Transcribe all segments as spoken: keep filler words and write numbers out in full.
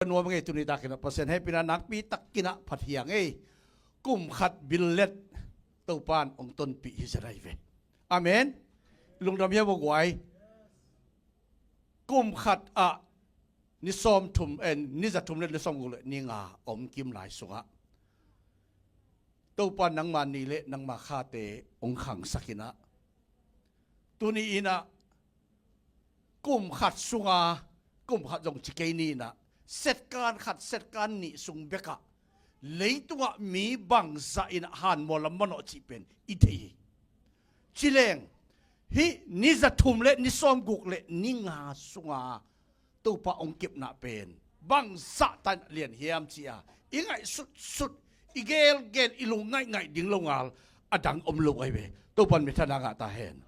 nuam ngei tuni takin ah Pasian hehpihna nakpi takin ah phat hi ing ei. Kum khat billet Topan hong tonpih hi zia hi ve. Amen. Lungdam hiam aw guai? Kum khat ah ni sawm thum, eh, ni za thum le ni sawm guk le ni nga a om kim lai sungah Topa nangma ni le nangma khate hong khangsak in ah, tuni in ah kum khat sunga, kum khat zong ci kei ni in ah, setkan khat setkan nih sung bekah leitungah mi bangzah in ah hanmual lam manawh cih pen i thei hi. Ci leng hih ni za thum le ni sawm guk le ni nga sunga Topa hong kepna pen bangzah tan lian hiam ci-a i ngaihsutsut, i gelgel, i lungngaih ngaih ding lo ngal a dang om lo ahi ve. Topan minthanna ngah ta hen.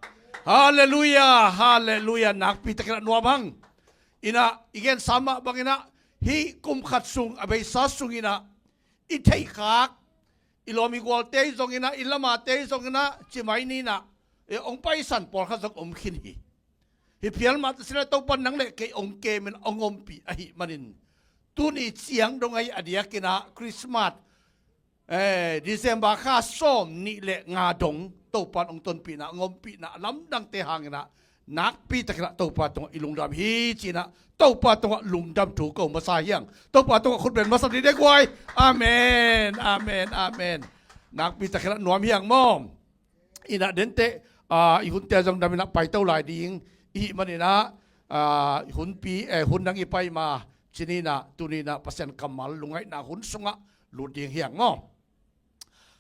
Halleluia, halleluia. Nakpi takin ah nuam hang. In ah i gensa mah bangin ah hih kum khat sung a beisa sungin ah i theihkhak, i lawm i gualte zongin ah, i lamate zongin ah, ci mai ni in ah, eh, hong paisan pawlkhat zong om khin hi. Hih phial mah ta sin ah Topan nang le kei hong kemin hong ompih ahih manin, tuni ciang dong ahi a diakin ah Christmas, eh, December kha sawm nih le nga dong Topan hong tonpihna, hong ompihna a lamdangte hangin ah nakpi takin ah Topa tungah i lungdam hi ci-in ah Topa tungah lungdam thu ko masa hi ing. Topa tungah khut beng masa dih de guai. Amen, amen, amen. Nakpi takin ah nuam hi ing maw? In ah denteh, ah, i hunte zong dam in ah paito lai ding i hih manin ah, ah, hunpi, eh, hun dang i pai ma ci ni in ah, tuni in ah Pasian kammal lungngaihna hun sungah lut ding hi ing maw?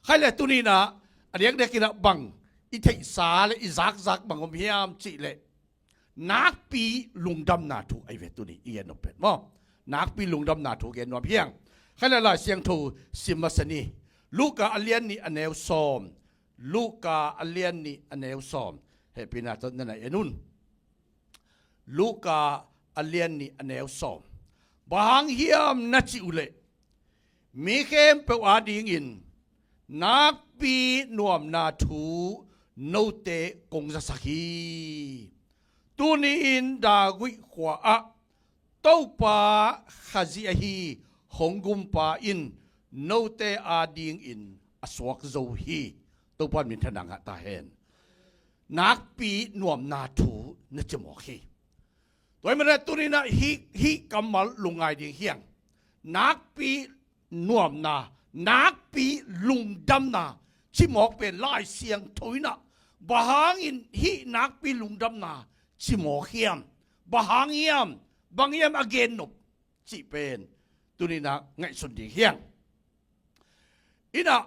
Khai le tuni in ah a diakdiakin ah bang i theihsa le i zakzak bang om hiam cih leh nakpi lungdamna thu ahi ve tuni i gen nop pen maw? Nakpi lungdamna thu gen nuam hi ing. Khai le Lai Siangtho sim masa ni. Luka a lian nih a neu sawm. Luka a lian nih a neu sawm. Hehpihna tawh na na en un. Luka a lian nih a neu sawm. Bang hang hiam na cih uh leh, mi khempeuh adingin nakpi nuamna thu note kong zasak hi. Tuni-in David khua-ah Topa Khazih ahi hong gumpa in note adingin a suak zo hi. Topa minthanna ngah ta hen. Nakpi nuamna thu na cimawk hi. Tua ahih manin tuni in ah hih, hih kammal lungngai ding hi ing. Nakpi nuamna, nakpi lungdamna cimawk pen Lai Siangtho in ah bang hangin hih nakpi lungdamna cimawk hiam? Bang hang hiam? Bang hiam a gen nop cih pen tuni in ah ngaihsun ding hi ing. In ah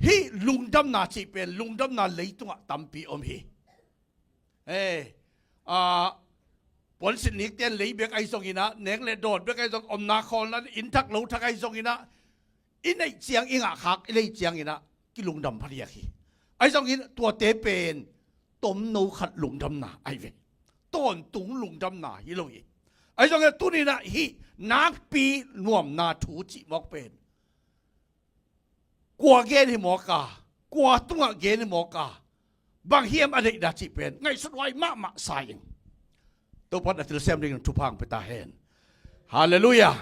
hih lungdamna cih pen lungdamna leitungah tampi om hi. Eh, ah, puansilh nikten lei bek ahi zongin ah, nek le dawt bek ahi zong, omna khawlna inn thak lo thak ahi zongin ah, i neih ciang i ngahkhak i lei ciangin ah kilungdam phadiak hi. Ahi zongin tuate pen tomno khat lungdamna ahi ve. Tawntung lungdamna hi lo hi. Ahi zongin ah tuni in ah hih nakpi nuamna thu cimawk pen kua gen hi mawk a, kua tungah gen hi mawk a, bang hiam a deihna cih pen ngaihsut huai mahmah sa ing. Topa in a thilsiam dingin thupha hong pia ta hen. Halleluia.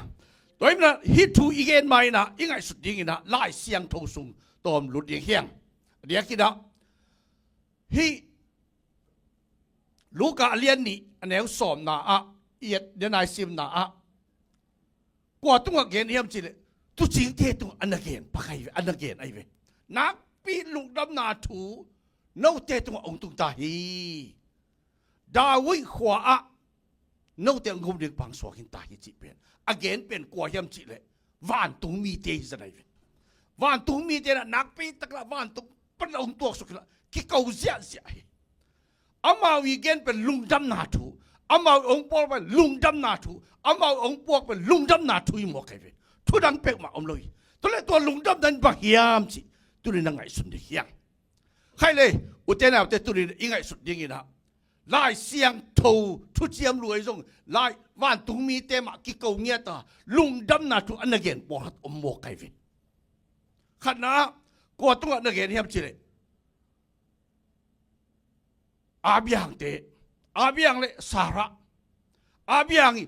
Tua ahih manin ah hih thu i gen ma-in ah i ngaihsut dingin ah Lai Siangtho sung tawm lut ding hi ing. A diakin ah hih Luka a lian nih a neu sawmna ah i et ding a, i simna ah kua tungah gen hiam cih leh tuucingte tungah a na gen pak ahi ve, a na gen ahi ve. Nakpi lungdamna thu note tungah hong tung ta hi. David khua-ah note hong gum ding pa hong suak hi ta hi cih pen a gen pen kua hiam cih leh vantung mite hi zia ahi ve. Vantung mite in ah nakpi takin ah vantung pan ah hong tuaksuk in ah kiko ziahziah hi. Amau i gen pen lungdamna thu, amau hong puak pen lungdamna thu, amau hong puak pen lungdamna thu hi mawk ahi ve. Thu dang peuhmah om lo hi. Tua leh tua lungdamna in bang hiam cih tuni in ah ngaihsun ding hi ing. Khai le, ute naute, tuni in ah i ngaihsut dingin ah Lai Siangtho thuciam lui zong, lai vantung mite mah kiko ngiat a lungdamna thu a na gen pawlkhat om mawk ahi ve. Khatna ah kua tungah na gen hiam cih leh Abraham te, Abraham le Sarah. Abraham i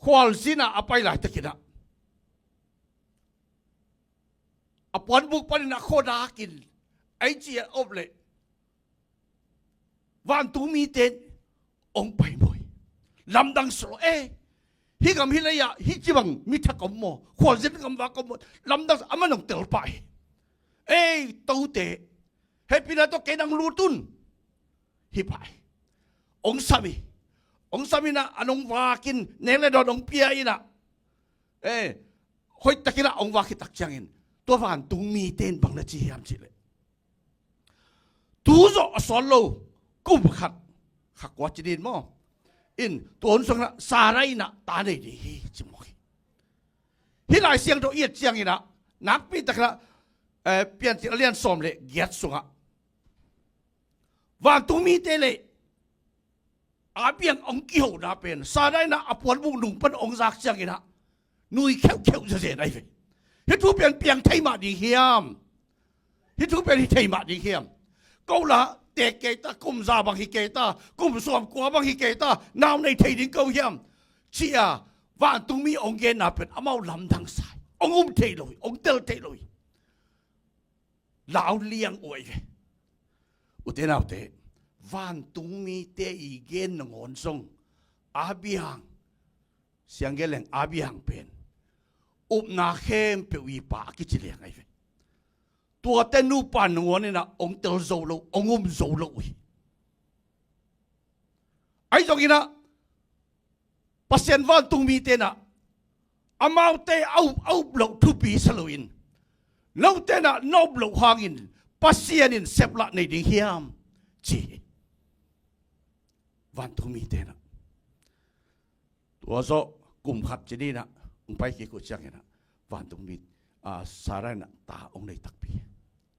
khualzin ah a pai laitakin ah, a puanbuk panin ah khuadakin ei ci a op leh vantungmite in hong pai maw hi. Lamdang sawh lo e. Hih gam hih lei-ah hih ci bang mi thak om maw, khualzin gam vak om maw, lamdang sawh, amah in hong tel pah hi. Ei tote, hehpihna tawh kei nang lut un. Hi pah hi. Hong sam hi. Hong sam in ah an hong vakin nek le dawn hong pia in ah, eh, hoihtakin ah hong vak khit tak ciangin tua vantungmite in bang na ci hiam cih leh, tu zawh a sawt lo kum khat, kha kua ci ding maw, in tua hun sungah Sarah in ah ta nei ding hi ci mawk hi. Hih Lai Siangtho i et ciangin ah nakpi takin ah, eh, Piancil a lian sawm le giat sungah vantungmite le Abraham hong kihona pen Sarah in ah a puanbuk nung pan hong zak ciangin ah nui kheuhkheuh zezen ahi ve. Hih thu pen piang thei mah ding hiam? Hih thu pen hi thei mah ding hiam? Ko la tek kei ta, kum za bang hi kei ta, kum sawmkua bang hi kei ta, nau nei thei ding ko hiam? Ci-a vantungmi hong genna pen amau lamdang sa hi. Hong um thei lo hi, hong tel thei lo hi. Lau liang uh ahi ve. Ute naute, vantungmite i gen nangawn zong Abraham, siang gen leng Abraham pen upna khempeuh i pa a kici liang ahi ve. Tuate nupa nangawn in ah hong tel zo lo, hong um zo lo uh hi. Ahi zongin ah Pasian vantungmite in ah amaute a up, a up loh thupi sa loin, note in ah na up loh hangin Pasian in seplah nei ding hiam ci hi. Vantungmite in ah tua zawh kum khat ci ni in ah hong pai kik uh ciangin ah vantungmi, ah, Sarah in ah ta hong nei takpi.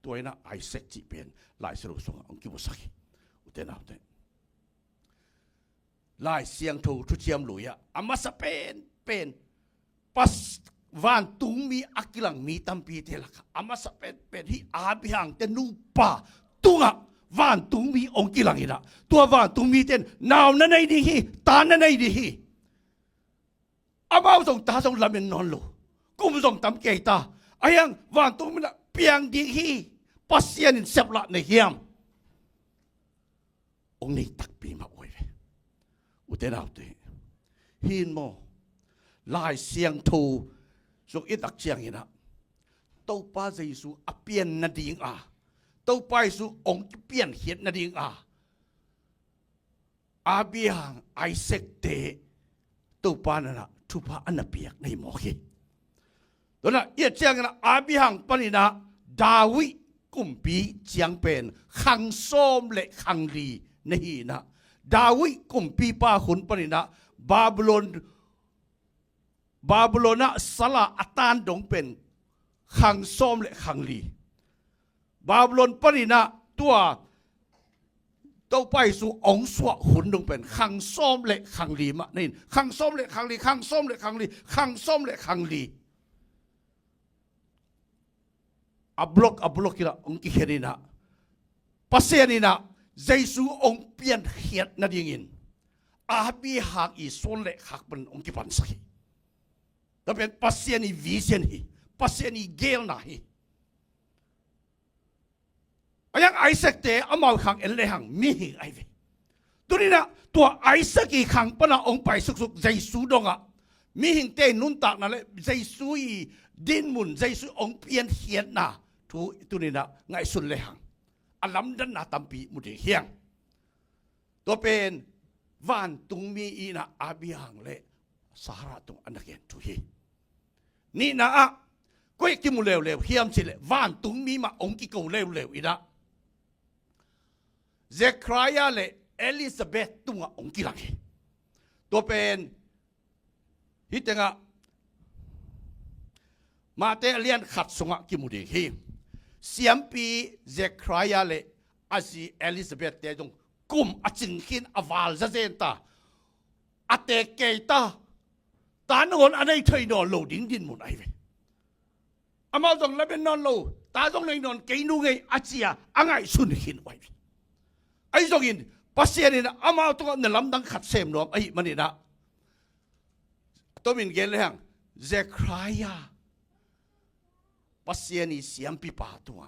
Tua in ah Isaac cih pen Lai Siangtho sungah hong kimusak hi. Ute naute, Lai Siangtho thuciam lui-ah a masa penpen, pas, vantungmi a kilang mi tampite lakah a masa penpen hih Abraham te nupa tungah vantungmi hong kilang in ah, tua vantungmite in nau na nei ding hi, ta na nei ding hi. Amau zong ta zong lamen nawn lo, kum zong tam kei ta, ahi hang vantungmi in ah piang ding hi. Pasian in seplah nei hiam? Hong nei takpi mah uh ahi ve. Ute naute, hi in maw, Lai Siangtho sung i et tak ciangin ah Topa Jesu a pian nading a, Topa Jesu hong piankhiat nading a Abraham, Isaac te Topa in ah thupha a na piak na hi mawk hi. Tua in ah i et ciangin ah Abraham panin ah David kumpi ciang pen khang sawm le khang li na hi in ah, David kumpipa hun panin ah Babylon, Babylon ah sal a a tan dong pen khang sawm le khang li. Babylon panin ah tua Topa Jesu hong suah hun dong pen khang sawm le khang li mah na hi in, khang sawm le khang li, khang sawm le khang li, khang sawm le khang li. A block, a block in ah hong kikhen in ah, Pasian in ah Jesu hong piankhiat nadingin Abraham i suan le khak pan hong kipansak hi. Tua pen Pasian i vision hi, Pasian i geelna hi. Ahi hang Isaac te amau khang en lehang mihing ahi ve. Tuni in ah tua Isaac i khang pan ah hong pai suksuk Jesu dong ah mihingte i nuntakna le Jesu i dinmun, Jesu hong piankhiatna thu tuni in ah ngaihsun lehang a lamdanna tampi mu ding hi hang. Tua pen vantungmi in ah Abraham le Sarah tung a na gen thu hi. Nihna ah koi kimu leuleu hiam cih leh vantungmi mah hong kiko leuleu in ah Zechariah le Elizabeth tungah hong kilang hi. Tua pen hih tengah Matthai a lian khat sungah kimu ding hi. Siampi Zechariah le a zi Elizabeth te zong kum a cing khin a val zazen ta, a teek kei ta, ta nangawn a nei thei nawn lo ding dinmun ahi ve. Amau zong lamen nawn lo, ta zong nei nawn kei nung ei a ci-a a ngaihsun khin uh ahi ve. Ahi zongin Pasian in amau tungah na lamdang khat sem nuam ahih manin ah Tomin gen lehang, Zechariah, Pasian i siampipa tungah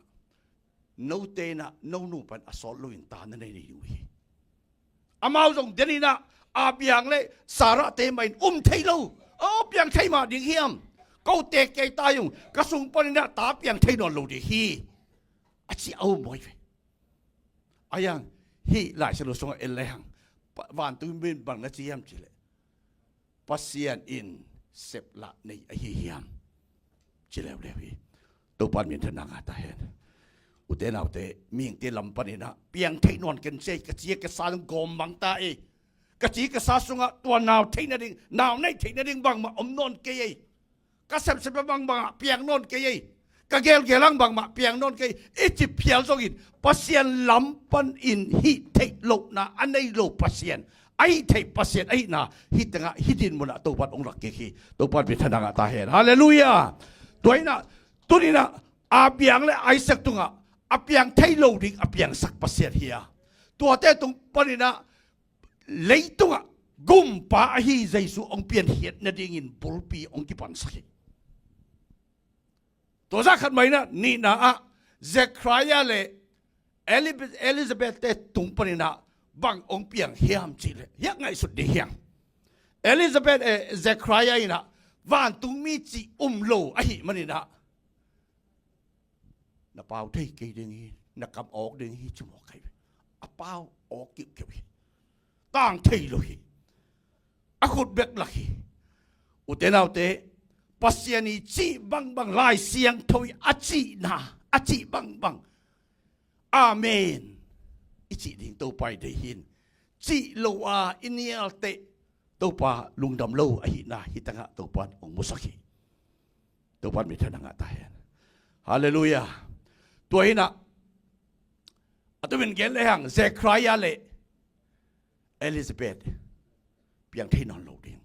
note in ah no nu pan a sawt loin ta na nei nei uh hi. Amau zong den in ah, Abraham le Sarah te mah in um thei lo. Aw, piang thei mah ding hiam? Ko tek kei ta ung, ka sung panin ah ta piang thei nawn lo ding hi, a ci a um mawi ve. A hiang, hih Lai Siangtho sungah en lehang, pa-, vantung mi in bang na ci hiam cih leh, Pasian in seplah nei ahi hiam, ci leuleu hi. Topa in minthanna ngah ta hen. Ute naute, mihingte lam panin ah piang thei nawn ken ci ei, ka ci ka sa gawm mang ta ei. Ka ci ka sa sungah tua nau theih nading, nau neih theih nading bangmah om nawn kei ei. Ka sepsep a bangbangah piang nawn kei ei. Ka gelgel ang bangmah piang nawn kei ei. I ci phial zongin Pasian lam panin hih theih lohna a nei lo Pasian, a hih theih Pasian ahihna hih tengah, hih dinmunah Topa in hong lak kik hi. Topa in minthanna ngah ta hen. Halleluiah. Tua in ah, tuni in ah, Abraham le Isaac tungah a piang thei lo ding a piangsak Pasian hi a, tuate tung panin ah leitungah gumpa ahi Jesu hong piankhiat nadingin bulpi hong kipansak hi. Tua zah khat mah in ah, nihna ah, Zechariah le Eli-, Elizabeth te tung panin ah bang hong piang hiam cih leh, hiah ngaihsut ding hiang. Elizabeth, eh, Zechariah in ah vantung mi cih um lo ahih manin ah, na pau thei kei ding hi, na kam awk ding hi, ci mawk kei ve. A pau awk kiuhkiuh hi. Tang thei lo hi. A khut bek lak hi. Ute naute, Pasian i cih bangbang, Lai Siangtho i a cihna, a cih bangbang, amen i cih ding Topa i deih hi. Cih lo a i nial teh Topa lungdam lo ahihna hih tengah Topa in hong musak hi. Topa in minthanna ngah ta hen. Halleluiah. Tua hi in ah, a tumin gen lehang, Zechariah le Elizabeth piang thei nawn lo ding.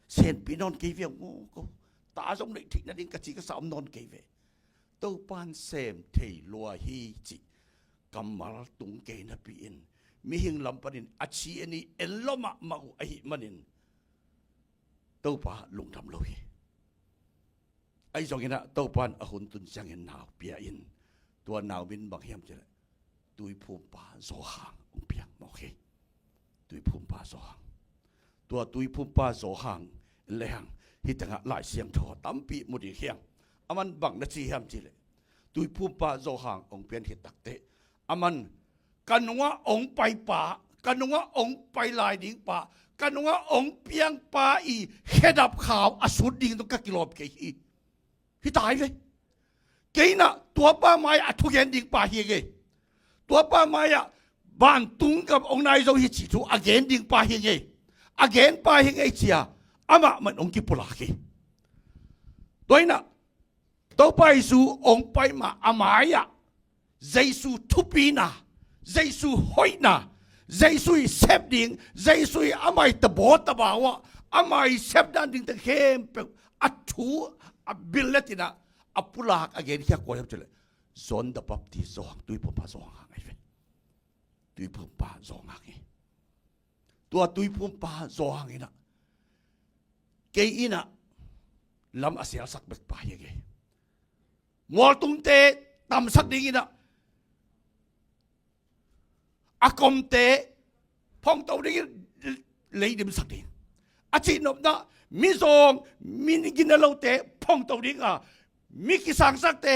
Senpi nawn kei ve ung ko. Ta zong neih theih nading ka ci ka sa om nawn kei ve. Topa in sem thei lua hi cih kammal tung kei napi-in, mihing lam panin a ci a ni en lo mahmah uh ahih manin Topa lungdam lo hi. Ahi zongin ah, Topa in a hun tun ciangin nau pia in, tua nau min bang hiam cih leh, Tuiphumpa Johan hong piak mawk hi. Tuiphumpa Johan. Tua Tuiphumpa Johan lehang, hih tengah Lai Siangtho tampi mu ding hiang. Aman bang na ci hiam cih leh, Tuiphumpa Johan hong pian khit takteh, aman ka nungah hong paipa, ka nungah hong pai lai dingpa, ka nungah hong piangpa i khedap khau a sut ding tawh ka kilawm kei hi. Hi tai ve. Kei in ah tuapa mai-ah a thugen dingpa hi ing ei. Tuapa mai-ah vantung gam hong nai zo hi cih thu a gen dingpa hi ing ei. A genpa hi ing ei ci-a amah mah in hong kipulak hi. Tua in ah Topa Jesu hong pai mah a mai-ah Jesu thupina, Jesu hoihna, Jesu i sep ding, Jesu i amah i tabaw tabaw ah amah i sep dan dingte khempeuh a thu a billet in ah a pulak a genkhia kua hiam cih leh, John the Baptist Johan, Tuiphumpa Johan hang ahi ve. Tuiphumpa Johan hi. Tua Tuiphumpa Johan in ah, kei in ah lam a sialsak bekpa hi ing ei. Mualtungte tamsak dingin ah, a komte phongto dingin, leidimsak ding. A cihnopna, mizawng, mi ginalote phongto ding a, mi kisangsakte,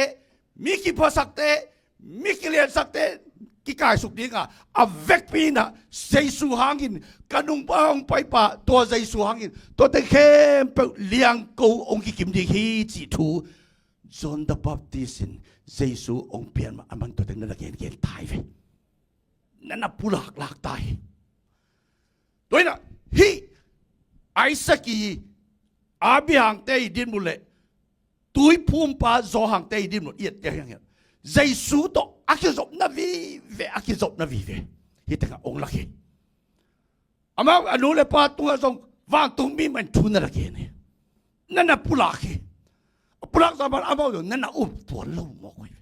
mi kiphasakte, mi kiliansakte kikaisuk ding a, a vekpi in ah Jesu hangin, ka nungpa hong paipa tua Jesu hangin tuate khempeuh liangko hong kikim ding hi cih thu John the Baptist in Jesu hong pian mah a man tua teng na na gengen ta hi ve. Na na pulaklak ta hi. Tua in ah hih Isaac i, Abraham te i dinmun le Tuiphumpa Johan te i dinmun i et te hiang hiang, Jesu tawh a kizopna vive, a kizopna vive. Hih tengah hong lak hi. Amau a nu le pa tungah zong vantungmi mah in thu na na gen hi. Na na pulak hi. A pulak zah mah amau zong na na um tuan lo mawk uh hi.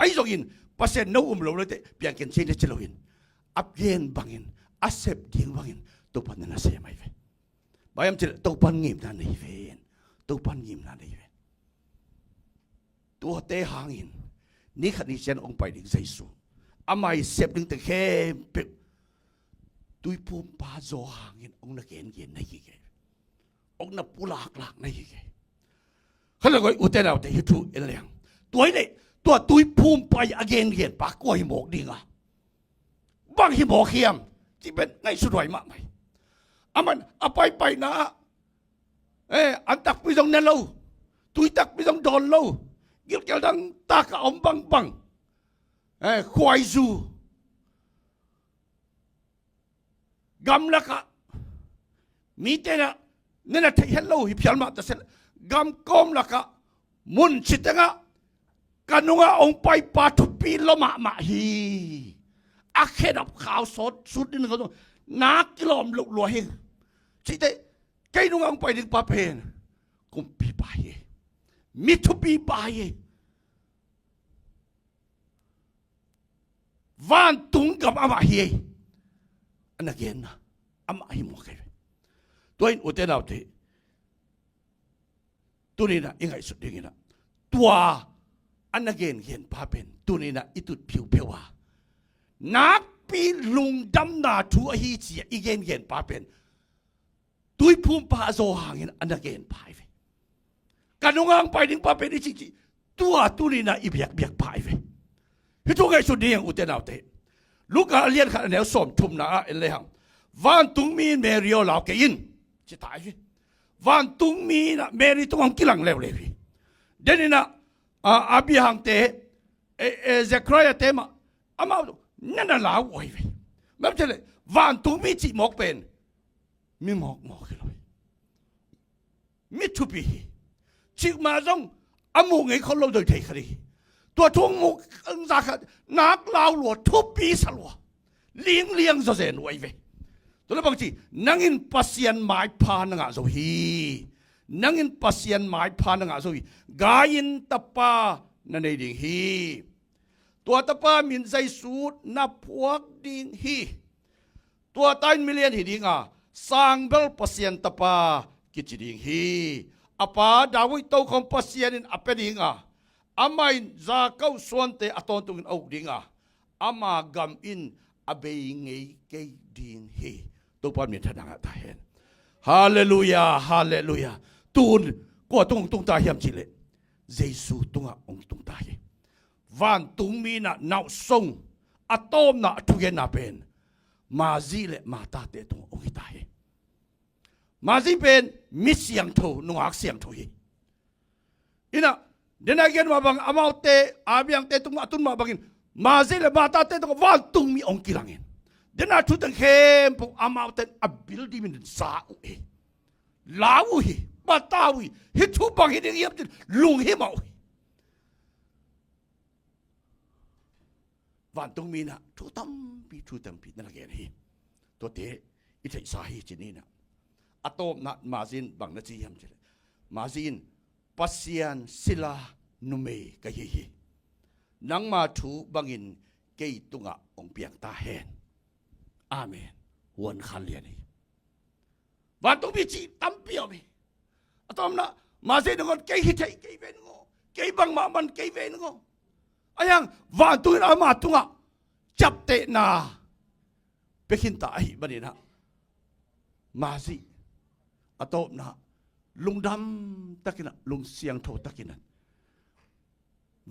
Ahi zongin Pasian no um lo le teh piang ken ci in na ci loin, a gen bangin, a sep ding bangin Topa na na sem ahi ve. Aw, hiam cih leh Topan ngimna nei ven. Topan ngimna nei ven. Tuate hangin ni khat ni ciang hong pai ding Jesu, ama i sep dingte khempeuh tuiphumpa zaw hangin hong na gengen na hi kei. Hong na pulaklak na hi kei. Kha le goi, ute naute, hih thu en leng, tua hi leh tua tuiphumpa i a gengenpa kua hi mawk ding a, bang hi mawk hiam cih pen ngaihsut huai mahmah hi. Aman a paipaina ah, eh, an takpi zong ne lo, tui takpi zong dawn lo, gilkial dang tak a om bangbang, eh, khuaizu, gamlakah mite na, ne na theih het lo hi phial mah ta se leh, gam kawm lakah mun ci tengah ka nungah hong paipa thupi lua mahmah hi. A khedap khau sawt sut ding ka zong nak kilawm loh lua hi. Cihte, kei nungah hong pai dingpa pen kumpipa hi. Mi thupipa hi. Vantung gam amah hi ei. A na genna amah hi mawk ei ve. Tua in ute naute, tuni-in ah i ngaihsut dingin ah, tua a na gengenpa pen tuni-in ah i tut phiuphiu a, nakpi lungdamna thu ahi ci-a i gengenpa pen tuiphumpa a zaw hangin a na genpa hi ve. Ka nungah hong pai dingpa pen i cihcih, tua tuni-in ah i biakbiakpa hi ve. Hih thu ngaihsun ding hi hang, ute naute. Luka a lian khat a neu sawmthumna ah en lehang, vantungmi in Mary aw, lau kei in, ci ta hi ve. Vantungmi in ah Mary tungah hong kilang leuleu hi. Den in ah, a, a biahangte, e, e, Zechariah-te mah, amau na na lau uh ahi ve. Bang hang hiam cih leh vantungmi cih mawk pen mi mawkmawk hi lo hi. Mi thupi hi. Cikmah zong a muh ngei khol lo doi thei khat hi. Tua thu hong muh zah khat nak lau lua, thupi sa lua, lingliang zawzen uh ahi ve. Tua leh bang ci, nang in Pasian maipha na ngah zo hi. Nang in Pasian maipha na ngah zo hi. Gai in, tapa na nei ding hi. Tua tapa min Jesu na phuak ding hi. Tua ta in milian hi ding a, sangbel Pasian tapa kici ding hi. A pa David tokhom Pasian in a pia ding a, amah in Jakob suante a tawntungin a uk ding a, ama gam in a bei ngei kei ding hi. Topa min thang ngah ta hen. Halleluiah, halleluiah. Tun kua tung hong tung ta hiam cih leh Jesu tungah hong tung ta hi. Vantungmi in ah nauhsong a tawpna a thugenna pen Mari le Martha-te tungah hong hi ta hi. Mari pen mi siangtho, nungak siangtho hi. In ah, den a gen mah bang, amaute, a biangte tungah a tun mah bangin Mari le Martha-te tungah vantungmi hong kilang in, den a thu teng khempeuh amaute in a bil dimin za uh hi. Lau uh hi, patau uh hi. Hih thu bang hi ding hiam cih lunghimawh uh hi. Vantungmi in ah thu tampi, thu tampi na na gen hi. Tuate i theihsa hi ci ni in ah. A tawpna Mari in bang na ci hiam cih leh, Mari in, Pasian sila numei ka hi hi. Nangma thu bangin kei tungah hong piang ta hen. Amen. Huan khan lian hi. Vantungmi cih tampi om hi. A tawpna, Mari in, nang on kei hi thei kei ve nung aw, kei bangmah man kei ve nung aw. Ahi hang vantung in ama tungah ciaptehna pia khin ta ahih manin ah, Mari a tawpna lungdam takin ah, lungsiangtho takin ah,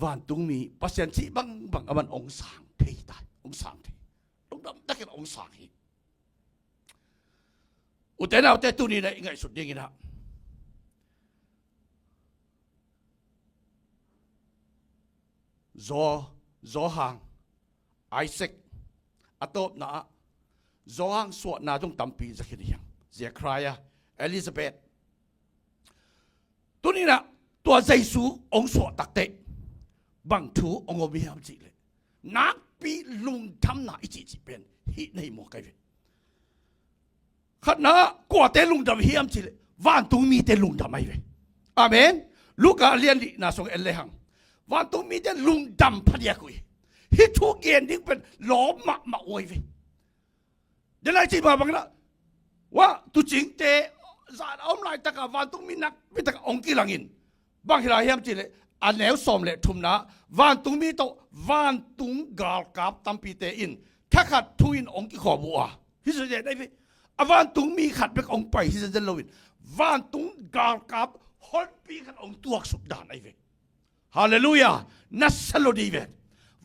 vantungmi Pasian cih bangbang aman hong sang thei ta, hong sang thei. Lungdam takin hong sang hi. Ute naute, tuni in ah i ngaihsut dingin ah, Zo, Johan, Isaac, a tawpna ah Johan suahna zong tampi za khin hi hang. Zechariah, Elizabeth. Tuni in ah tua Jesu hong suah takteh bang thu hong om hiam cih leh, nakpi lungdamna i cihcih pen hih na hi mawk ahi ve. Khatna, kuate lungdam hiam cih leh, vantungmite lungdam ahi ve. Amen. Luka a lian lihna sung en lehang, vantungmite lungdam phadiak uh hi. Hih thu gen ding pen lawm mahmah uh ahi ve. Den a i cih mah bangin ah, wah, tuucingte, zan a om laitakah vantungmi nakpitak hong kilangin, bang hi lai hiam cihleh, a neu sawm le thumna, vantungmi tawh vantung galkap tampite in thakhat thu in hong kikhawm uh a, hi zenzen ahi ve. A vantungmi khat bek hong pai hi zenzen loin, vantung galkap honpi khat hong tuaksuk dan ahi ve. Halleluiah. Nasia lo ding ve.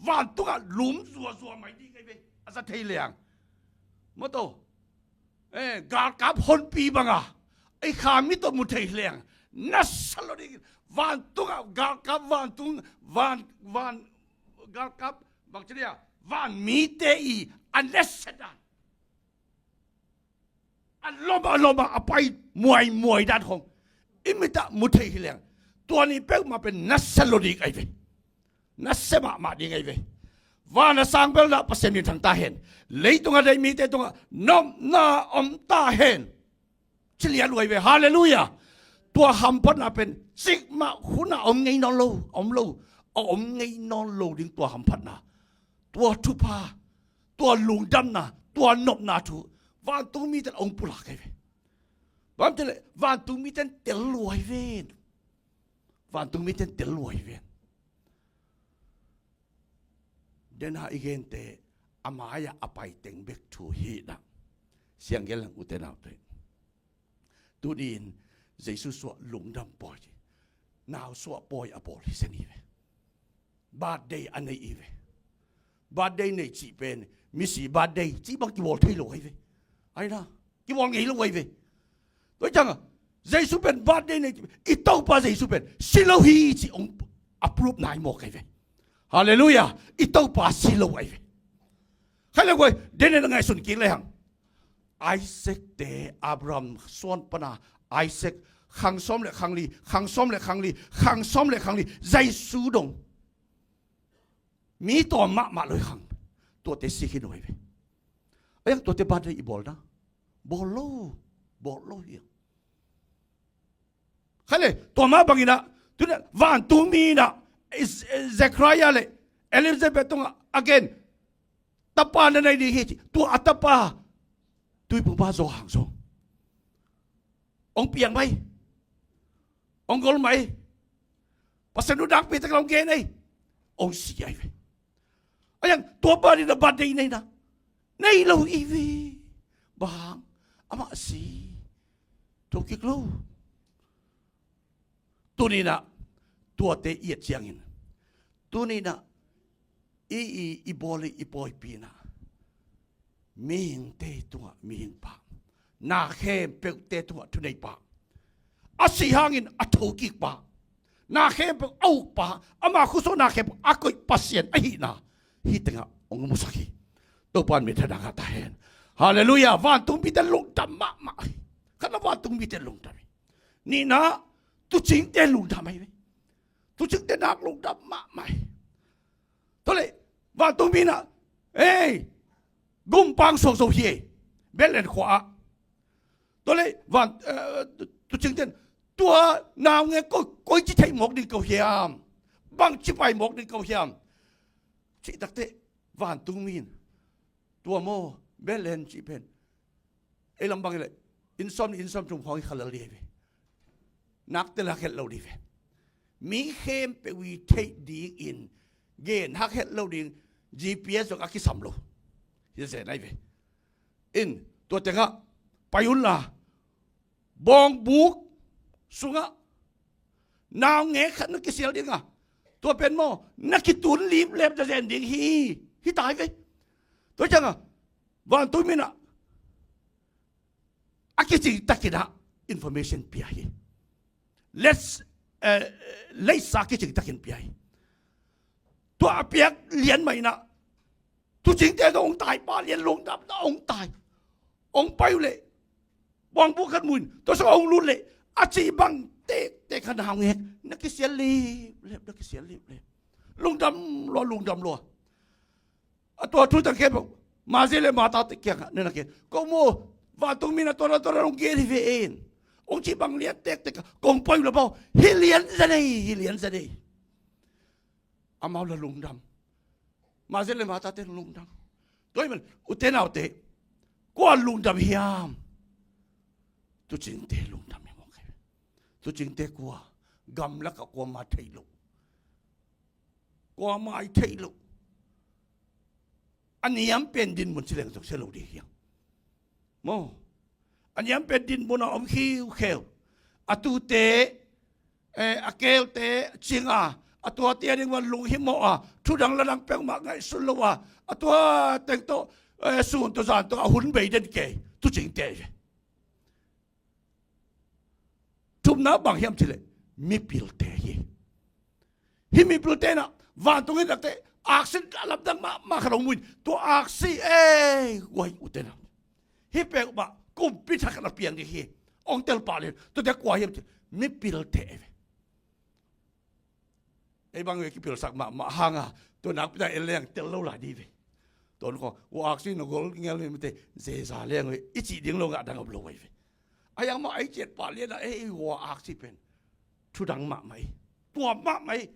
Vantungah lum zuazua mai ding ahi ve. A za thei leng, maw to, eh, galkap honpi banga ei kha mi tawh mu thei leng, nasia lo ding. Vantungah galkap, vantung, van, van, galkap, bang ci dia, van mite i a nasia dan, a lom a lom a pai muaimuai dan khong i mit ah mu thei hi leng, tua ni peuhmah pen nasia lo ding ahi ve. Nasia mahmah ding ahi ve. Van a sang bel na Pasian min thang ta hen. Leitung a deih mite tungah nopna om ta hen, ci lian uh ahi ve. Halleluiah. Tua hamphatna pen cikmah hun a om ngei nawn lo, om lo, a om ngei nawn lo ding tua hamphatna, tua thupha, tua lungdamna, tua nopna thu vantungmite in hong pulak ahi ve. Bang ci leh, vantungmite in tel lua ahi ve. Vantungmite in tel lua ahi ve. Dena i gente a mai-ah a pai teng bek thu hi na. Siang gen leng, ute naute, tuni-in Jesu suah lungdam pawi, nau suah pawi a bawl hi zen hi ve. Birthday a nei hi ve. Birthday nei cih pen misi birthday cih bang kibawl thei lo ahi ve. Ai na, kibawl ngei lo ahi ve. Tua ciangah Jesu pen birthday nei cih, i Topa Jesu pen si lo hi cih hong approve nai mawk ahi ve. Halleluiah. I Topa si lo ahi ve. Khai le guai, denen a ngaihsun kik le hang, Isaac te, Abraham suan pana Isaac, khang sawm le khang li, khang sawm le khang li, khang sawm le khang li, Jesu dong mi tawm mahmah lo hi khang, tuate si khin uh ahi ve. A iang tuate birthday i bawl na, bawl lo, bawl lo hi. Khai le, tua mah bangin ah, tuna vantungmi in ah, Zechariah le Elizabeth tungah a gen, tapa na nei ding hi ci. Tua a tapa, tuiphumpa Johan zong hong piang mai, hong gol mai. Pasian nuntakpite ka long gen ei, hong si ahi ve. A iang tua pa ni na birthday nei na, nei lo hi ve. Bang hang, amah si, thokik lo. Tuni-in ah tuate i et ciangin, tuni-in ah i, i, i bawl i, i pawipi-in ah mihingte tungah mihing pah, na khempeuhte tungah thunei pah, a sih hangin a thokik pah, na khempeuh a uk pah, ama khutsung na khempeuh a koih Pasian ahihna hih tengah hong musak hi. Topa in minthanna ngah ta hen. Halleluiah. Vantungmite lungdam mahmah hi. Khatna, vantungmite lungdam hi. Nihna, tuucingte lungdam ahi ve. Tuucingte nak lungdam mahmah hi. Tua leh vantungmi in ah, ei, gumpang suak zo hi ei, Bethlehem khua-ah. Tua leh van, eh, tuucingte in, tua naungek koi, koici theih mawk ding ko hiam, bangci pai mawk ding ko hiam, cih takteh vantungmi in, tua maw, Bethlehem cih pen ei lam bang hi leh inn sawm, inn sawmthum khawng hi kha lel ding hi ve. Nak tel hak het lo ding hi ve. Mi khempeuh i theih dingin gen hak het lo ding, G P S zong a kisam lo hi zen ahi ve. In, tua tengah pai unla, bawngbuk sungah naungek khat na kisial ding a, tua pen maw, na kitun liplep zazen ding hi, hi ta hi ve. Tua ciangah vantungmi in ah a kicing takin ah information pia hi. Let's, eh, leisa kicing takin pia hi. Tua a piak lian mah in ah, tuucingte zong hong tai, pa lian lungdamna hong tai. Hong pai uh leh bawngbuk khat mu in, tua sungah hong lut leh, a cih bang tektek kha naungek na kisial liplep, na kisial liplep. Lungdam lua, lungdam lua. A tua thu tang khempeuh Mari le Martha te kiangah na na gen. Ko maw, vantungmi in ah tua dan tua dan hong gen hi ve in, hong cih bang lian tektek a, kong pai uh leh bang, hi lian zazen ei, hi lian zazen ei. Amau la lungdam. Mari le Martha te lungdam. Tua ahih man, ute naute, kua lungdam hiam? Tuucingte lungdam hi mawk hi. Tuucingte kua, gamlakah kuama thei lo, kuama i thei lo. A niam pen dinmun ci leng zong sia lo ding hiang maw. A niam pen dinmun a om khiukheu. A tuute, eh, a keelte cinga, a tuate a ding van lunghimawh a, thudang ladang peuhmah ngaihsun lo a, a tua teng tawh, eh, sun tawh zan tawh a hun bei den kei tuucingte hi ve. Thumna bang hiam cileh mipilte hi. Hih mipilte inah vantung hi takte aksi a lamdang mahmah khat a om uh in, tua aksi ei guai ute na hih peuhmah kumpi thakhat a piang ding hi. Ong tel pah lian, tuate kua hiam cileh mipilte hi ve. Ei bang ve kipilsak mahmah hanga tua nakpi ta en leng tel lo lai dih ve. Tuan kho ua aksi na gol ngel ni mite zeza leng ve i cih ding lo ngah dang om lo vai ve. A yang mah ei ciat pah lian a ei ua aksi pen thudang mahmah hi. Tua mahmah hi.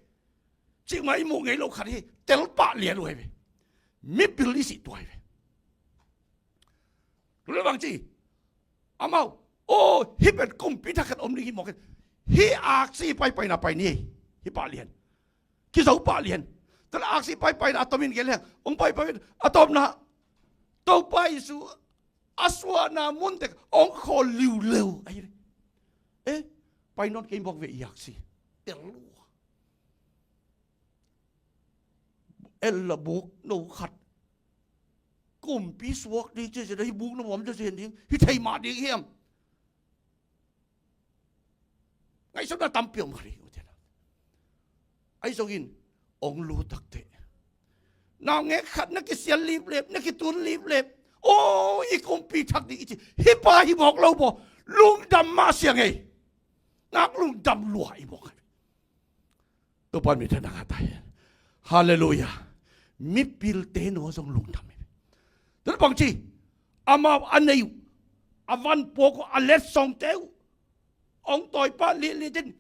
Cih mah i muh ngei lo khat hi tel pah lian uh vai ve. Mipil i cih tua hi ve. Tule bang ci amau, oh, hih pen kumpi thakhat om ding hi mawk hi. Hih aksi paipaina pai ni. Hih pah lian, kizo pah lian. Tale aksi paipaina a tomin gel hiang ong paipai a tomna Topa Jesu a suahna mun tek ong khawl liuleu ahi ve. Eh, pai nawn kei mawk ve i aksi. Tel lua. Ella buk no khat kumpi suak ding ci sia hi buk no bawm ci sia ding hi thei mah ding hiam? Ngaihsutna tampi om kha ding. Ahi zongin ong lu takte naungek khat na kisial liplep na kitun liplep. Oh, i kumpi thak ding i ci hi pa hi mawk lo baw. Lungdam mah siang ei. Nak lungdam lua i mawk. Topa min thang a ta hi. Halleluia. Mipilte no zong lungdam hi. Tun bang ci amau a nei uh a van puak uh a letsongte uh ong tawipa lihlitin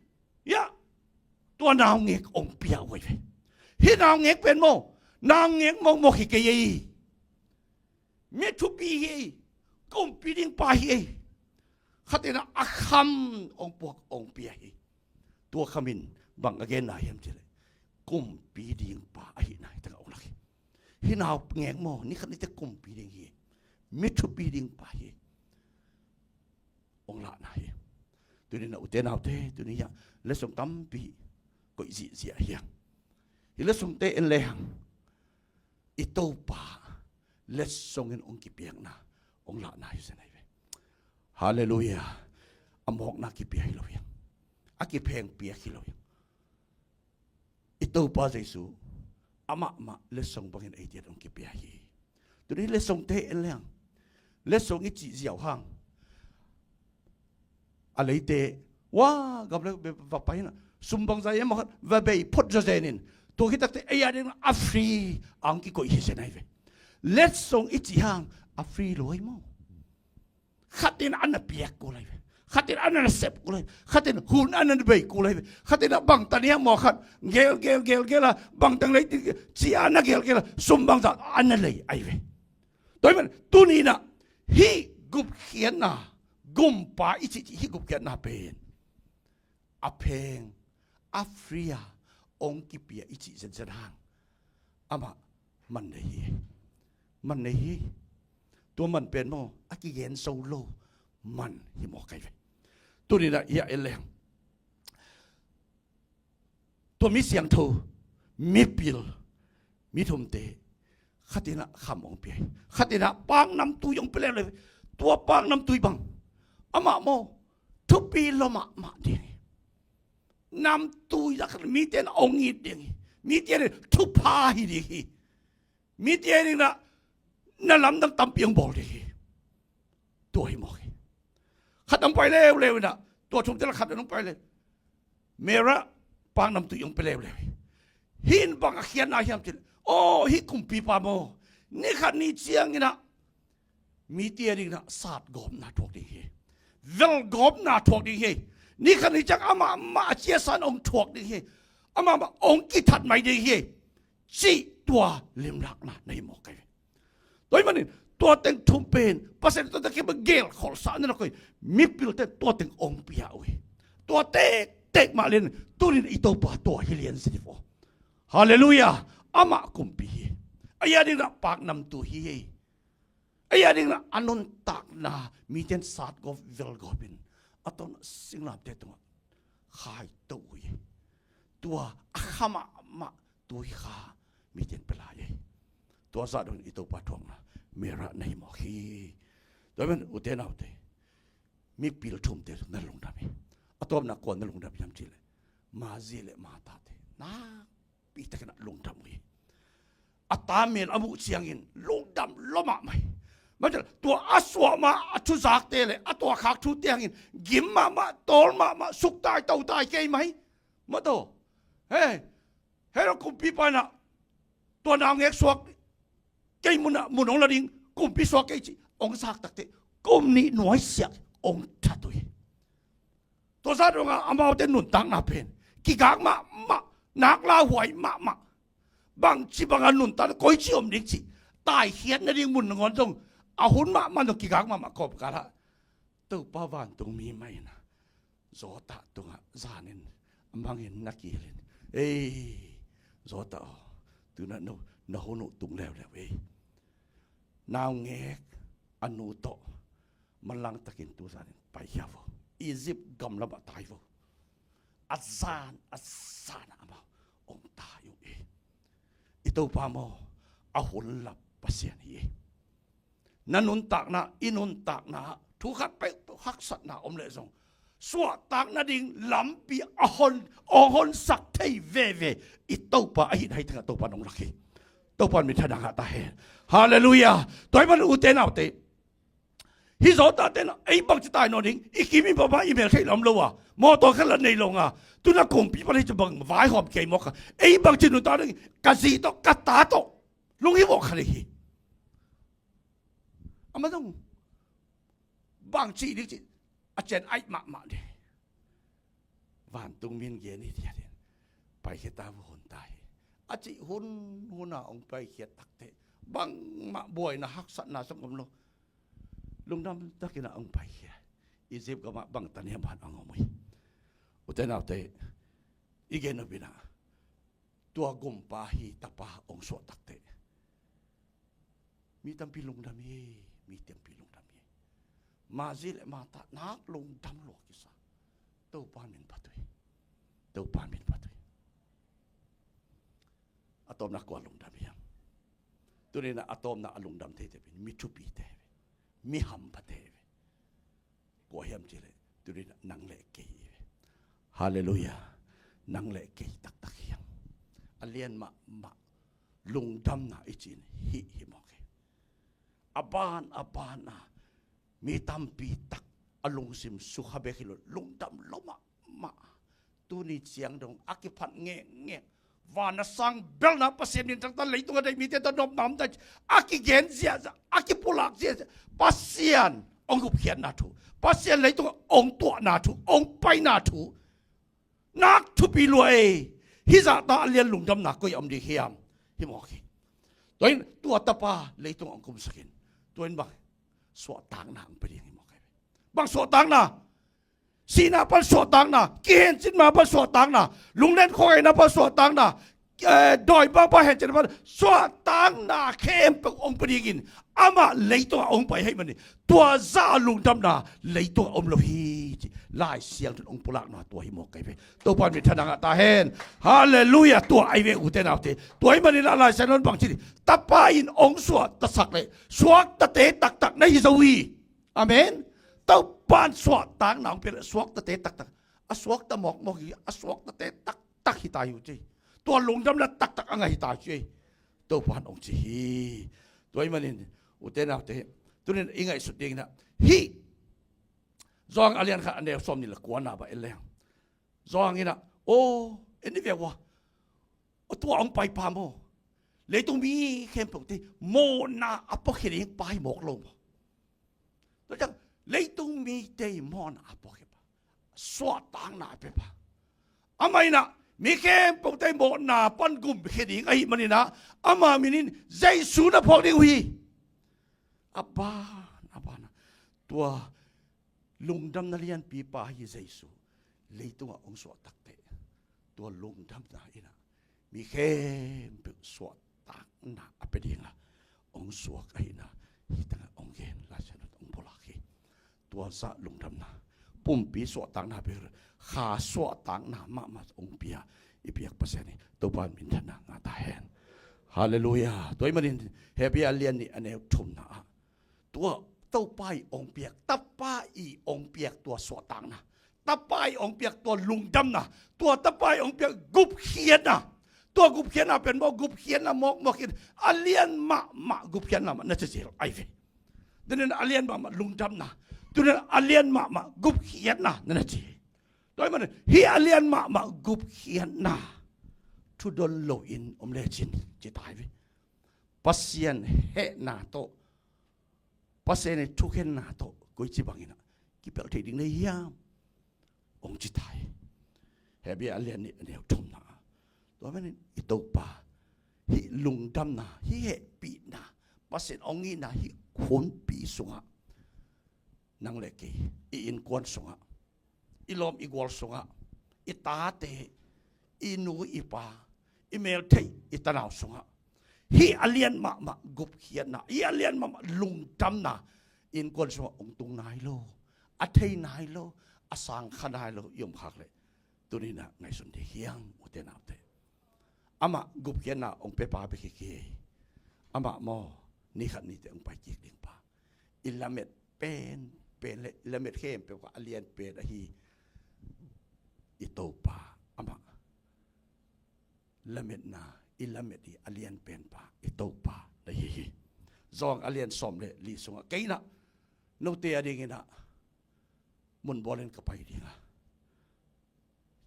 ia tua naungek ong pia uh ahi ve. Hih naungek pen maw naungek mawkmawk hi kei ei. Mi thupi hi ei. Kumpi ding pa hi ei. Khatinah a kham ong puak ong pia hi. Tua khamin bang a genna hiam cileh kumpi ding pa ahihna hi takah ong lak hi. Hih naungek maw nikhat nite kumpi ding hi. Mi thupi ding pa hi. Ong lahna hi. Tuninah ute naute tuninah letsong tampi koih zihziah hiang. Hih letsongte en lehang i Topa letsongin ong kipiakna ong lahna hi zen ahi ve. Halleluia. A mawkna kipia hi lo hiang. A kipheng piak hi lo hiang. I Topa Jesu amah mah letsong bangin eitiat ong kipia hi. Tuni letsongte en lehang letsong i cih ziau hang a leite wa gamle va paina sumbangza em khat va bei phot zazenin tua khitakte ei a ding a free ang kikoih hi zen ahi ve. Letsong i cih hang a free lo ahi maw. Khatin a na piak kul ahi ve. Khatin a na sep kul ahi ve. Khatin hun a na bei kul ahi ve. Khatin a bangtan hiam maw khat gel gel gel gel a bangtan lei ci a na gel gel a sumbangza a na lei ahi ve. Tua hi man tuninah hih gupkhiatna gumpa i cihcih hih gupkhiatna pen a pheng a free a ong kipia i cih zenzen hang amah man nei hi. Man nei hi. Tua man pen maw a kigen so lo man hi maw kai ve. Tuninah i a en leng tua mi siangtho mipil mi thumte khatinah kham ong pia hi. Khatinah paknamtui ong pia leuleu. Tua paknamtui bang amah maw thupi lo mahmah ding hi. Namtui lak mite na ong it ding hi. Mite na thupha hi ding hi. Mite ding na na lamdang tampi ong bawl ding hi. Tua hi mawk hi. Khat ong pai leuleu inah tua thumte la khat ong pai leu. Mera paknamtui ong pia leuleu hi. Hih in bang a khiatna hiam cin aw hih kumpipa maw nikhat ni cianginah mite a dinginah satgawpna thuak ding hi. Velgawpna thuak ding hi. Nikhat ni ciang amah mah a ciasan ong thuak ding hi. Amah mah ong kithat mai ding hi. Cih tua limlakna na hi mawk kai ve. Tua hi manin Tua teng thum pen Pasian tua teng kei gelkholhsakna na koih, mipilte tua teng ong pia uh hi. Tua tektek mah lian, tunin i Topa tua hi lian zi dih vo. Halleluiah. Amah kumpi hi. A ia dingin ah paknamtu hi hi. A ia dingin ah a nuntakna miten satgawp velgawpin a ton singlamte tungah khaito uh hi. Tua a kha mahmah tu hi kha miten pia lai hi. Tua zah dongin i Topa thuakna Mary na hi mawk hi. Tua hi man ute naute, mipil thumte na lungdam hi. A tawpna kua na lungdam hiam cihleh, Mary le Martha te nakpi takin ah lungdam uh hi. A ta mel a muh ciangin lungdam lua mahmah hi. Mate, tua a suah mah a thuzakte le a tuahkhak thute hangin gim mahmah, tawl mahmah, suktai totai kei mah hi. Mate, he, Herod kumpipa in ah tua naungek suak, kei mun ah mun hong la ding, kumpi suak kei cih hong zak takteh kum nih nuaisiah hong that uh hi. Tua zah dongah amaute nuntakna pen kigak mahmah, nak lauhuai mahmah. Bangci bangah nuntakna, koici om ding cih taikhiat nading mun nangawn zong a hun mahmah dong kigak mahmah kawmkal ah Topa vantungmi mah in ah Zawtah tungah zanin a mangin na kihilhin, ei Zawtah aw, tu-in ah na hun uh tung leuleu ei. Naungek a nu tawh manlang takin tu zanin paikhia vo. Egypt gamlamah tai vo. A zan a zan ah amau hong tai uh hi. I Topa maw, a hun lap Pasian hi. Na nuntakna, i nuntakna ah thu khat peuhpeuh haksatna om leh zong, suahtak nading lampi a hon, a honsak thei veve i Topa ahihna hi tengah Topa nong lak hi. Topa in minthanna ngah ta hen. Halleluiah. Tua hi man ute naute, hih Zawtahte in ah ei bangci tai nawn ding, i kim i pam ah i mel theih lam lo a, mawtaw khat lah nei lo nga, tu-in ah kumpipa hi ci bang vaihawm kei mawk a, ei bangci nuntak ding, ka zi tawh ka ta tawh lunghimawh kha ding hi. Amah zong bangci ding cih a cian aih mahmah ding. Vantungmi in gen hi, tiatin paikhia ta vo, hun ta hi, a cih hun hun a hong paikhiat takteh bangmah buaina haksatna zong om lo. Lungdam takin ah hong paikhia. Egypt gamah bang tan hiam ban hong om uh hi. Ute naute, i gen nop in ah tua gumpa hi tapa hong suah takteh mi tampi lungdam hi. Mi tampi lungdam hi. Mary le Martha nak lungdam lua kisa. Topa min phat uh hi. Topa min phat uh hi. A tawpna kua lungdam hiam? Tuni-in ah a tawpna a lungdam theite pen mi thupite ve, mi hampate ve. Kua hiam cihleh, tuni-in ah nang le kei hi ve. Halleluiah. Nang le kei taktak hi hang. A lian mahmah lungdamna i cih in hih hi mawk hi. A ban a ban a mi tampi tak a lungsim sukha bek hi lo, lungdam lua mahmah. Tuni ciang dong a kiphat ngekngek, van a sang belna Pasian minthanna, leitung a deih mite tawh nopna om ta, a kigen ziahziah, a kipulak ziahziah, Pasian hong gupkhiatna thu, Pasian leitung hong tuahna thu, hong paina thu, nak thupi lua ei. Hih zahta a lian lungdamna koi a om ding hiam? Hi mawk hi. Tua in tua tapa leitung hong kumsak in, tua in bang suahtakna hong pia ding hi mawk hi. Bang suahtakna? Sihna pan suahtakna, kihencitna pan suahtakna, lunglen khuangaihna pan suahtakna, eh, dawimangpa hencitna pan suahtakna khempeuh hong pia dingin amah leitungah hong pai ahih manin tua zah a lungdamna leitungah om lo hi ci Lai Siangtho in hong pulakna tua hi mawk hi ve. Topa in minthanna ngah ta hen. Halleluiah. Tua ahi ve ute naute. Tua ahih manin a Lai Siangtho in bang ci ding? Tapa in hong suahtasak leh suaktate taktak na hi zo hi. Amen. Topa in suahtakna hong pia leh suaktate taktak, a suakta mawkmawk hi, a suaktate taktak hi ta hi uh ci. Tua lungdamna taktak a ngah hi ta hi uh ci. Topa in hong ci hi. Tua ahih manin ute naute, tuni-in i ngaihsut ding in ah hih Johan a lian khat a neu sawmnih le kuana bah en leng, Johan in ah, aw, en ni ve ua, aw, tua hong paipa maw, leitung mi khempeuhte mawhna a puakhia ding pa hi mawk lo maw? Tua ciang leitung mite mawhna a puakhia pa, suahtakna a pia pa, amah in ah mi khempeuhte mawhna pan gumkhia ding ahih manin ah ama min in Jesu na phuak ding uh hi. A ban a ban a, tua lungdamna lianpi pa hi Jesu leitungah hong suahtakteh, tua lungdamna in ah mi khempeuh suahtakna a pia dingin hong suak ahihna hih tengah hong gen, Lai Siangtho hong pulak hi. Tua zah lungdamna, pumpi suahtakna bek, kha suahtakna mahmah hong pia i biak Pasian hi. Topa in minthanna ngah ta hen. Halleluiah. Tua ahih manin Hebru a lian nih a neu thumna ah, tua Topa i hong piak, Tapa i hong piak tua suahtakna, Tapa i hong piak tua lungdamna, tua Tapa i hong piak gupkhiatna, tua gupkhiatna pen maw, gupkhiatna mawkmawk in a lian mahmah gupkhiatna mah na ci zel ahi ve. Tunin a lian mahmah lungdamna, tunin a lian mahmah gupkhiatna na na ci. Tua ahih manin hih a lian mahmah gupkhiatna thudon loin om lecin ci ta hi ve. Pasian hehna tawh, Pasian i thukhenna tawh koici bangin ah kipelh thei ding na hi hiam, hong ci ta hi. Hebru a lian nih a neu thumna ah, tua manin i Topa, hih lungdamna, hih hehpihna, Pasian hong itna hih hunpi sungah nang le kei, i innkuan sungah, i lawm i gual sungah, i tate, i nu i pa, i meltheih i tanau sungah, hih a lian mahmah gupkhiatna, hih a lian mahmah lungdamna innkuan sungah hong tung nai lo, a thei nai lo, a sang kha nai lo i om khak leh, tunin ah ngaihsun dih hiang, ute naute. Amah gupkhiatna hong pia pa bek hi kei. Amah maw, ni khat ni teh hong pai kik ding pa. I lamet pen, pen le, i lamet khempeuh ah a lian pen ahi i Topa. Amah lametna, i lamet i a lian pen pa i Topa na hi hi. Zawng a lian sawm le li sungah, kei in ah note a dingin ah mun bawlin ka pai ding a,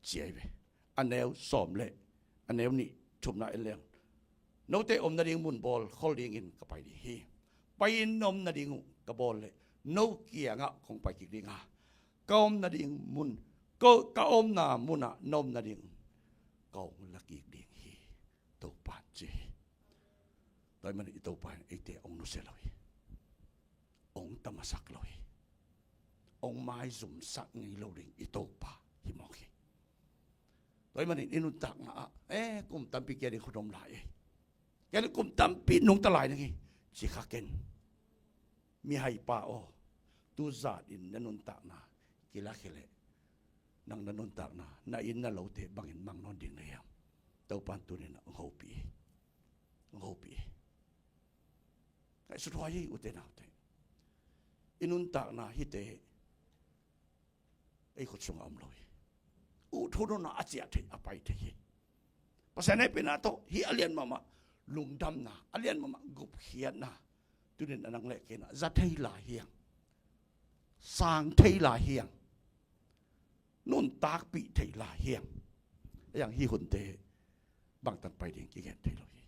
ci ahi ve. A neu sawm le a neu nih thumna en leng, note om nading mun bawl khol dingin ka pai ding hi. Pai-in na om nading uh ka bawl leh no kiangah kong pai kik ding a, ka om nading mun, ka, ka omna munah na om nading kong la kik ding hi, Topa in ci hi. Tua ahih manin i Topa in eite hong nusia lo hi. Hong tamasak lo hi. Hong maizumsak ngei lo ding i Topa hi mawk hi. Tua ahih manin i nuntakna ah, eh, kum tampi kia ding khut om lai ei. Kia ding kum tampi nungta lai ding hi, ci kha ken. Mihaipa aw, tu zatin na nuntakna kilakhia leh, nang na nuntakna, na inn na lote bangin mang nawn ding na hiam? Topa in tunin ah hong hopih hi. Hong hopih hi. Ngaihsut huai hi, ute naute. I nuntakna hihte ei khut sungah om lo hi. Ut hun hun a ciah thei, a pai thei hi. Pasian hehpihna tawh hih a lian mahmah lungdamna, a lian mahmah gupkhiatna tunin a nang le kei in ah za thei lai hiang, sang thei lai hiang, nuntakpih thei lai hiang. Ahi hang hih hunte bangtan pai ding kigen thei lo hi,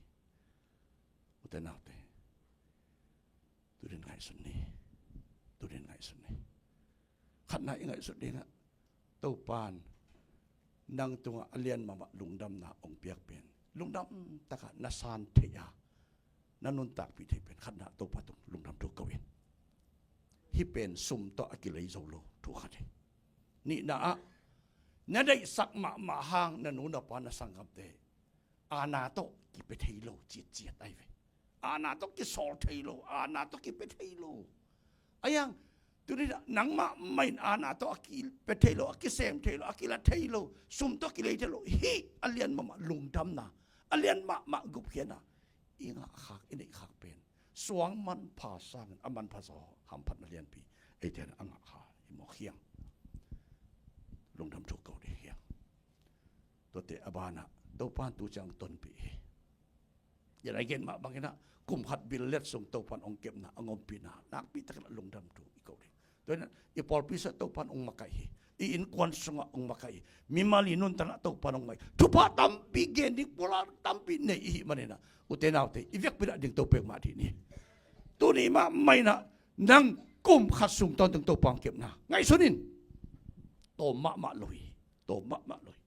ute naute. Tunin ngaihsun ni. Tunin ngaihsun ni. Khatna i ngaihsut dingah, Topa in nang tungah a lian mahmah lungdamna hong piak pen, lungdam takah na san theih a, na nuntakpih theih pen, khatna Topa tung lungdam thu ko in. Hih pen sum tawh a kilei zo lo thu khat hi. Nihna ah, na deihsak mahmah hang na nu na pa na sanggamte aana tawh kipia thei lo citciat ahi ve. Aana tawh kisawl thei lo, aana tawh kipia thei lo. Ahi hang, tuni nangmah mah in aana tawh a kipia thei lo, a kisem thei lo, a kila thei lo, sum tawh kilei thei lo, hih a lian mahmah lungdamna, a lian mahmah gupkhiatna i ngahkhak, i neihkhak pen suang manpha sangin a manpha zaw hamphatna lianpi eite in a ngahkha hi mawk hiang. Lungdam thu ko ding hiang. Tuate a banah Topa in tu ciang tonpih hi. Hi lai gen mah bangin ah kum khat billet sung Topa in hong kepna, hong ompihna nakpi takin ah lungdam thu i ko ding. Tua in ah i pawlpi sungah Topa in hong makaih hi. I innkuan sungah hong makaih hi. Mimal i nuntakna ah Topa in hong makaih hi. Thupha tampi gen ding, pulak tampi nei i hih manin ah, ute naute, i vekpi-in ah dingto peuhmah dih ni. Tuni mahmah in ah nang kum khat sung tawntung Topa hong kepna ngaihsun in. Tawm mahmah lo hi. Tawm mahmah lo hi.